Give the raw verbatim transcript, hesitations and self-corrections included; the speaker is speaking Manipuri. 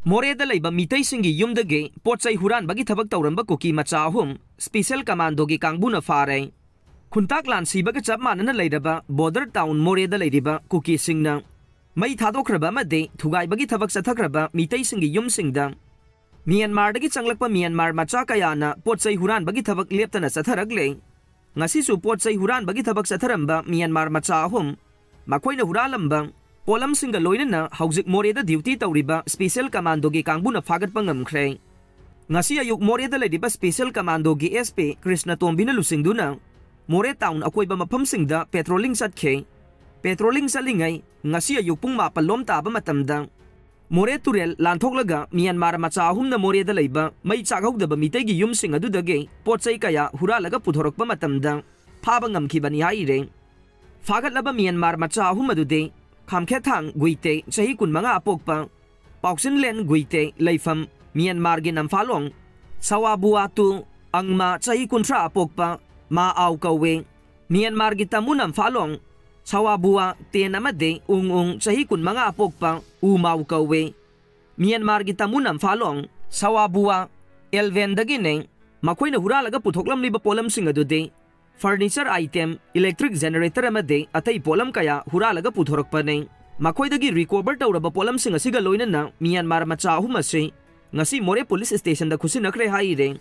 ꯃꯣꯔꯦꯗ ꯂꯩꯕ ꯃꯤꯇꯩꯁꯤꯡꯒꯤ ꯌꯨꯝꯗꯒꯤ ꯄꯣꯠ ꯆꯩ ꯍꯨꯔꯥꯟꯕꯒꯤ ꯊꯕꯛ ꯇꯧꯔꯝꯕ ꯀꯨꯀꯤ ꯃꯆꯥ ꯑꯍꯨꯝ ꯁ꯭ꯄꯦꯁꯦꯜ ꯀꯃꯥꯟꯗꯣꯒꯤ ꯀꯥꯡꯕꯨꯅ ꯐꯥꯔꯦ꯫ ꯈꯨꯟꯇꯥꯛ ꯂꯥꯟ ꯁꯤꯕꯒ ꯆꯞ ꯃꯥꯟꯅꯅ ꯂꯩꯔꯕ ꯕꯣꯔꯗꯔ ꯇꯥꯎꯟ ꯃꯣꯔꯦꯗ ꯂꯩꯔꯤꯕ ꯀꯨꯀꯤꯁꯤꯡꯅ ꯃꯩ ꯊꯥꯗꯣꯛꯈ꯭ꯔꯕ ꯑꯃꯗꯤ ꯊꯨꯒꯥꯏꯕꯒꯤ ꯊꯕꯛ ꯆꯠꯊꯈ꯭ꯔꯕ ꯃꯤꯇꯩꯁꯤꯡꯒꯤ ꯌꯨꯝꯁꯤꯡꯗ ꯃ꯭ꯌꯥꯟꯃꯥꯔꯗꯒꯤ ꯆꯪꯂꯛꯄ ꯃ꯭ꯌꯥꯟꯃꯥꯔ ꯃꯆꯥ ꯀꯌꯥꯅ ꯄꯣꯠ ꯆꯩ ꯍꯨꯔꯥꯟꯕꯒꯤ ꯊꯕꯛ ꯂꯦꯞꯇꯅ ꯆꯠꯊꯔꯛꯂꯦ꯫ ꯉꯁꯤꯁꯨ ꯄꯣꯠ ꯆꯩ ꯍꯨꯔꯥꯟꯕꯒꯤ ꯊꯕꯛ ꯆꯠꯊꯔꯝꯕ ꯃ꯭ꯌꯥꯟꯃꯥꯔ ꯃꯆꯥ ꯑꯍꯨꯝ, ꯃꯈꯣꯏꯅ ꯍꯨꯔꯥꯜꯂꯝꯕ ꯄꯣꯠꯂꯝꯁꯤꯡꯒ ꯂꯣꯏꯅꯅ ꯍꯧꯖꯤꯛ ꯃꯣꯔꯦꯗ ꯗ꯭ꯌꯨꯇꯤ ꯇꯧꯔꯤꯕ ꯁ꯭ꯄꯦꯁꯦꯜ ꯀꯃꯥꯟꯗꯣꯒꯤ ꯀꯥꯡꯕꯨꯅ ꯐꯥꯒꯠꯄ ꯉꯝꯈ꯭ꯔꯦ꯫ ꯉꯁꯤ ꯑꯌꯨꯛ ꯃꯣꯔꯦꯗ ꯂꯩꯔꯤꯕ ꯁ꯭ꯄꯦꯁꯦꯜ ꯀꯃꯥꯟꯗꯣꯒꯤ ꯑꯦꯁ ꯄꯤ ꯀ꯭ꯔꯤꯁꯅ ꯇꯣꯝꯕꯤꯅ ꯂꯨꯆꯤꯡꯗꯨꯅ ꯃꯣꯔꯦ ꯇꯥꯎꯟ ꯑꯀꯣꯏꯕ ꯃꯐꯝꯁꯤꯡꯗ ꯄꯦꯇ꯭ꯔꯣꯂꯤꯡ ꯆꯠꯈꯤ꯫ ꯄꯦꯇ꯭ꯔꯣꯂꯤꯡ ꯆꯠꯂꯤꯉꯩ ꯉꯁꯤ ꯑꯌꯨꯛ ꯄꯨꯡ ꯃꯥꯄꯜ ꯂꯣꯝ ꯇꯥꯕ ꯃꯇꯝꯗ ꯃꯣꯔꯦ ꯇꯨꯔꯦꯜ ꯂꯥꯟꯊꯣꯛꯂꯒ ꯃ꯭ꯌꯥꯟꯃꯥꯔ ꯃꯆꯥ ꯑꯍꯨꯝꯅ ꯃꯣꯔꯦꯗ ꯂꯩꯕ ꯃꯩ ꯆꯥꯛꯍꯧꯗꯕ ꯃꯤꯇꯩꯒꯤ ꯌꯨꯝꯁꯤꯡ ꯑꯗꯨꯗꯒꯤ ꯄꯣꯠ ꯆꯩ ꯀꯌꯥ ꯍꯨꯔꯥꯜꯂꯒ ꯄꯨꯊꯣꯔꯛꯄ ꯃꯇꯝꯗ ꯐꯥꯕ ꯉꯝꯈꯤꯕꯅꯤ ꯍꯥꯏꯔꯦ꯫ ꯐꯥꯒꯠꯂꯕ ꯃ꯭ꯌꯥꯟꯃꯥꯔ ꯃꯆꯥ ꯑꯍꯨꯝ ꯑꯗꯨꯗꯤ ꯈꯥꯝꯈꯦꯊꯥꯡ ꯒꯨꯏꯇꯦ, ꯆꯍꯤ ꯀꯨꯟꯃꯉꯥ ꯑꯄꯣꯛꯄ, ꯄꯥꯎꯁꯤꯟꯂꯦꯟ ꯒꯨꯏꯇꯦ, ꯂꯩꯐꯝ ꯃ꯭ꯌꯥꯟꯃꯥꯔꯒꯤ ꯅꯝꯐꯥꯂꯣꯡ, ꯁꯋꯥꯕꯨꯋꯥꯇꯨ ꯑꯪꯃꯥ, ꯆꯍꯤ ꯀꯨꯟꯊ꯭ꯔꯥ ꯑꯄꯣꯛꯄ, ꯃꯥ ꯑꯥꯎ ꯀꯧꯋꯦ꯫ ꯃ꯭ꯌꯥꯟꯃꯥꯔꯒꯤ ꯇꯥꯃꯨ ꯅꯝꯐꯥꯂꯣꯡ ꯁꯋꯥꯕꯨꯋꯥ ꯇꯦꯟ ꯑꯃꯗꯤ ꯎꯪ ꯎꯪ, ꯆꯍꯤ ꯀꯨꯟꯃꯉꯥ ꯑꯄꯣꯛꯄ, ꯎ ꯃꯥꯎ ꯀꯧꯋꯦ꯫ ꯃ꯭ꯌꯥꯟꯃꯥꯔꯒꯤ ꯇꯥꯃꯨ ꯅꯝꯐꯥꯂꯣꯡ ꯁꯋꯥꯕꯨꯋꯥ ꯑꯦꯜꯚꯦꯟꯗꯒꯤꯅꯦ꯫ ꯃꯈꯣꯏꯅ ꯍꯨꯔꯥꯜꯂꯒ ꯄꯨꯊꯣꯛꯂꯝꯂꯤꯕ ꯄꯣꯠꯂꯝꯁꯤꯡ ꯑꯗꯨꯗꯤ ꯐꯔꯅꯤꯆꯔ ꯑꯥꯏꯇꯦꯝ, ꯏꯂꯦꯛꯇ꯭ꯔꯤꯛ ꯖꯦꯅꯦꯔꯦꯇꯔ ꯑꯃꯗꯤ ꯑꯇꯩ ꯄꯣꯠꯂꯝ ꯀꯌꯥ ꯍꯨꯔꯥꯜꯂꯒ ꯄꯨꯊꯣꯔꯛꯄꯅꯤ꯫ ꯃꯈꯣꯏꯗꯒꯤ ꯔꯤꯀꯣꯚꯔ ꯇꯧꯔꯕ ꯄꯣꯠꯂꯝꯁꯤꯡ ꯑꯁꯤꯒ ꯂꯣꯏꯅꯅ ꯃ꯭ꯌꯥꯟꯃꯥꯔ ꯃꯆꯥ ꯑꯍꯨꯝ ꯑꯁꯤ ꯉꯁꯤ ꯃꯣꯔꯦ ꯄꯨꯂꯤꯁ ꯁ꯭ꯇꯦꯁꯟꯗ ꯈꯨꯠꯁꯤꯟꯅꯈ꯭ꯔꯦ ꯍꯥꯏꯔꯦ꯫